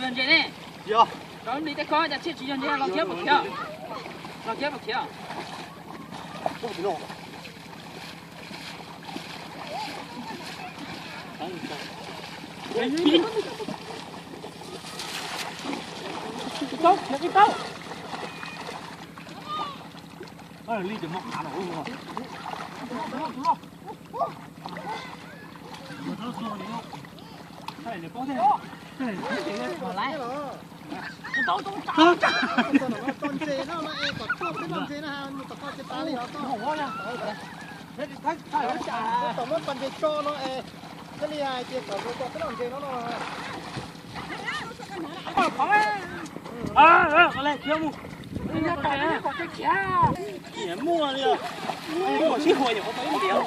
Yog ntses ne. Yog. Rau li tej khob cas thiaj tsis yog ntses, los khiav puas khiav? Los khiav puas khiav? Tso ntses no, no es kom tuaj peb lub ntses no, mus tom ko ces tas li os. Tom muab pas ntses tso no es, thiaj li hais tias kom mus tom peb lub ntses no no. Muaj li, muaj sib hua yom, tau ib ntiav.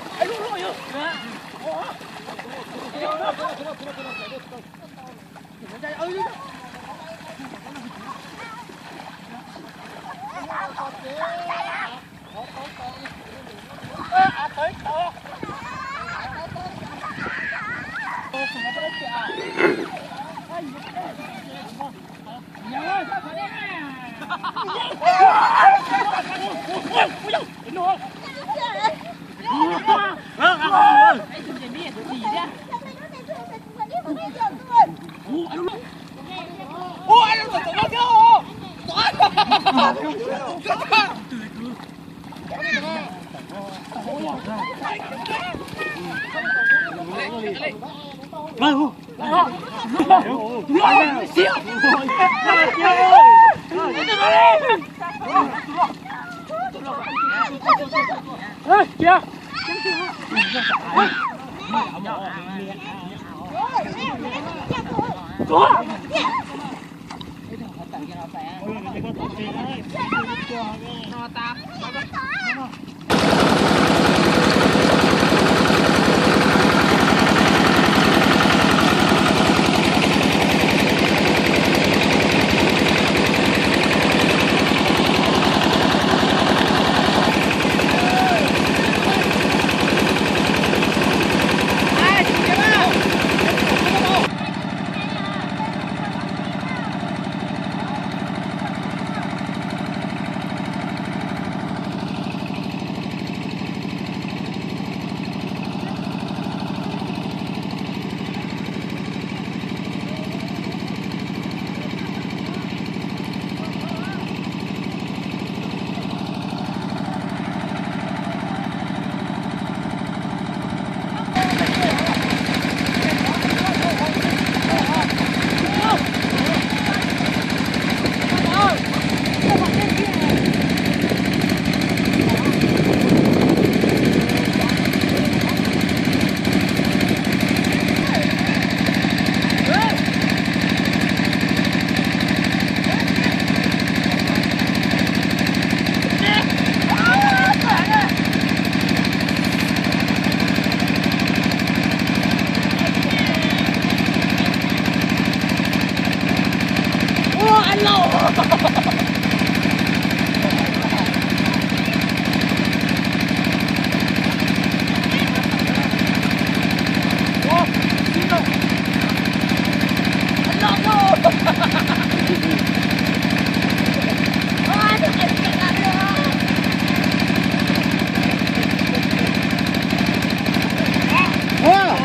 Huab,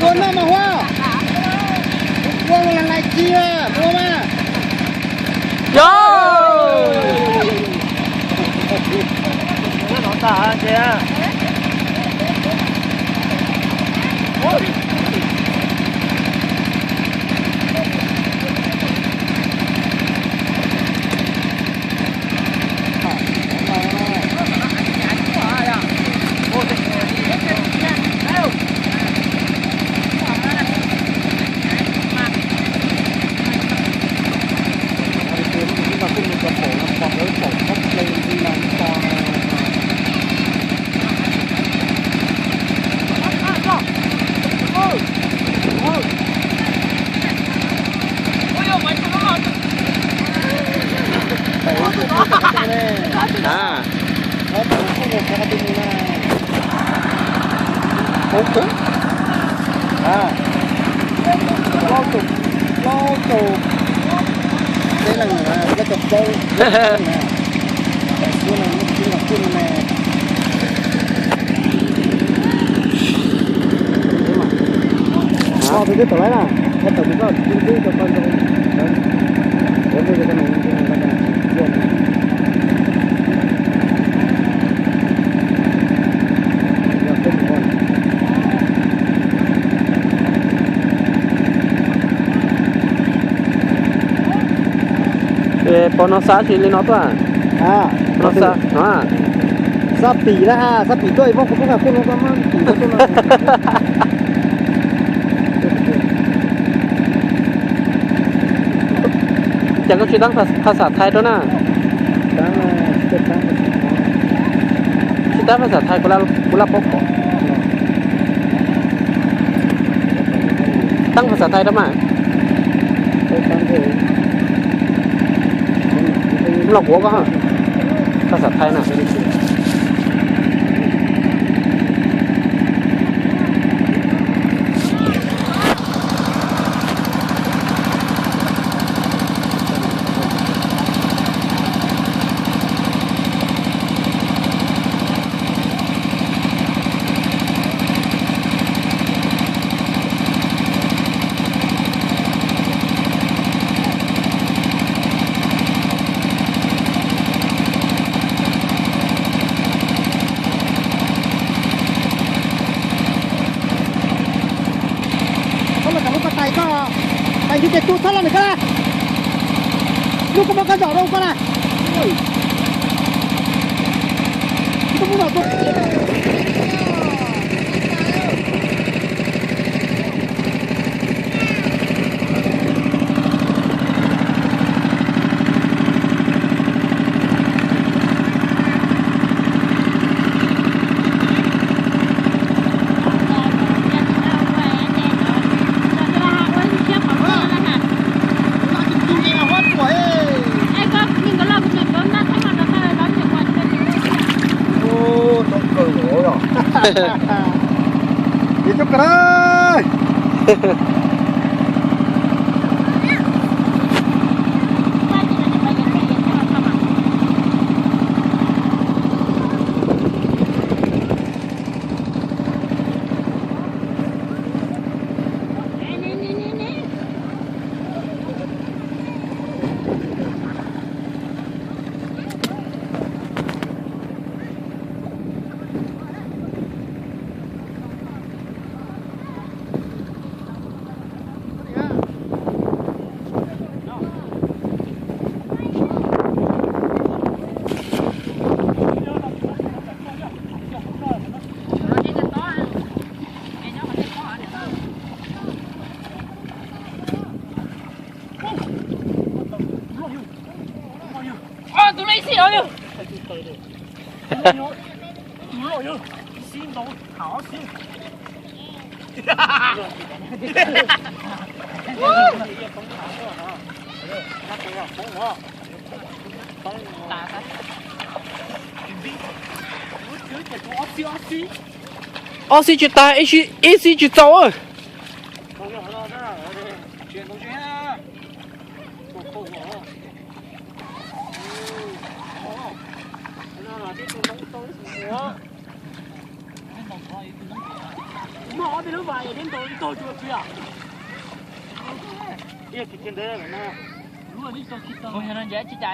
ua noj mas Huab. Ua lais lais tsi, ua mas. Yog. A, plaub tus. Plaub caug peb leej, plaub caug plaub. Tus twb tawm lawm na, tawm tus koj twb tau tau zoo. Pom no xav tsis li no tuaj. Xab pim na, xab pim tuaj ib vooj kuv poob ka kuj no pim tuaj no. Cas koj tsis tab phas xas Thaib rau na? Tsis tab phas xas Thaib, kuv laj paub kom. Tab phas xas Thaib rau mas. Los kuv koj phas xas Thaib na. Koj los kom lub koj tais koj, tais ntiv tes tu txhob los ntawm koj na. Lub koj muab koj zom rau koj na. Yog coj kawg na. Tus no ib xib no yog, tus no yog ib xib ntau, thab xib. Ob xib tsis tas, ib xib tsis txaus.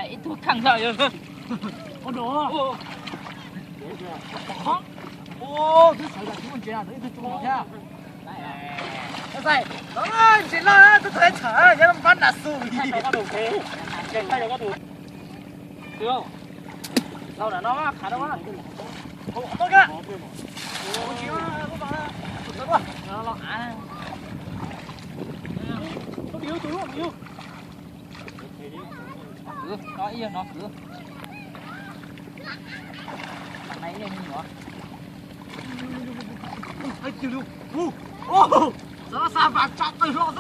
Ib tug kheej xwb. Twb sawv daws tsis muaj ntses, ib tug tsis muaj thiab. Ntses loj, tus tau txhawm, yog pab nram xus li. Lau nram no, khav rau. Kwv, no ib yam no kwv. Tam no ib yam nyuam. Xav xav mas tsa tawg hlo xwb.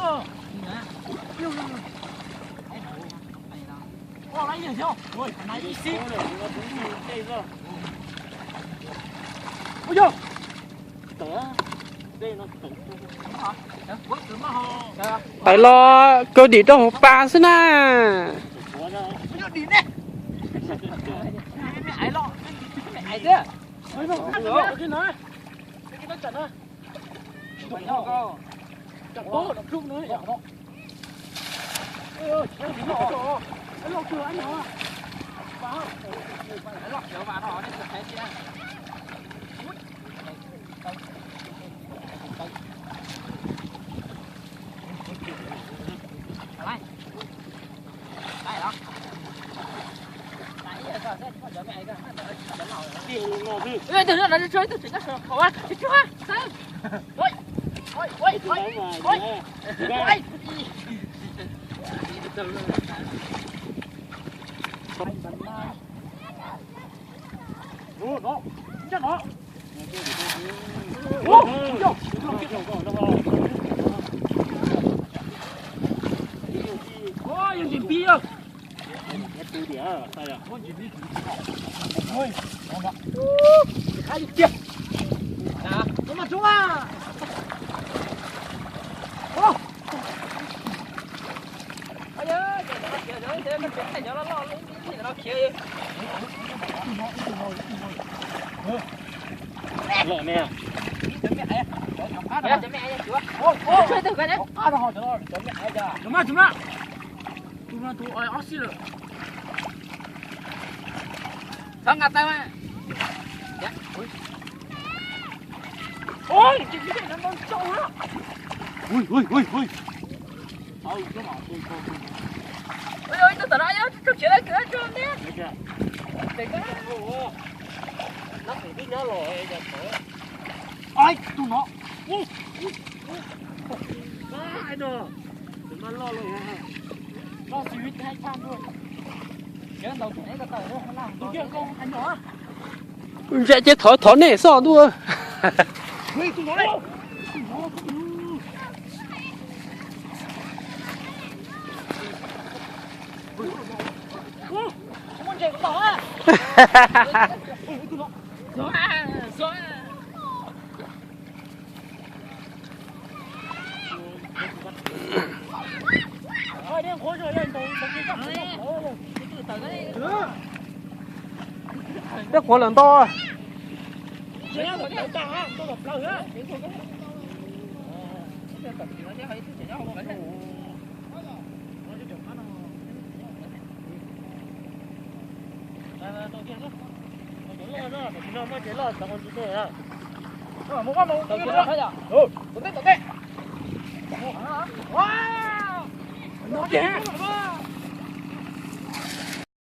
Ua lawm ib yam xyov, tam no ib xib. Ua yog. Tawm los kaw dim rau hauv pas xwb na. Zam ces thov thov nej xwb ntuj. Peb qhuav lawm ntau.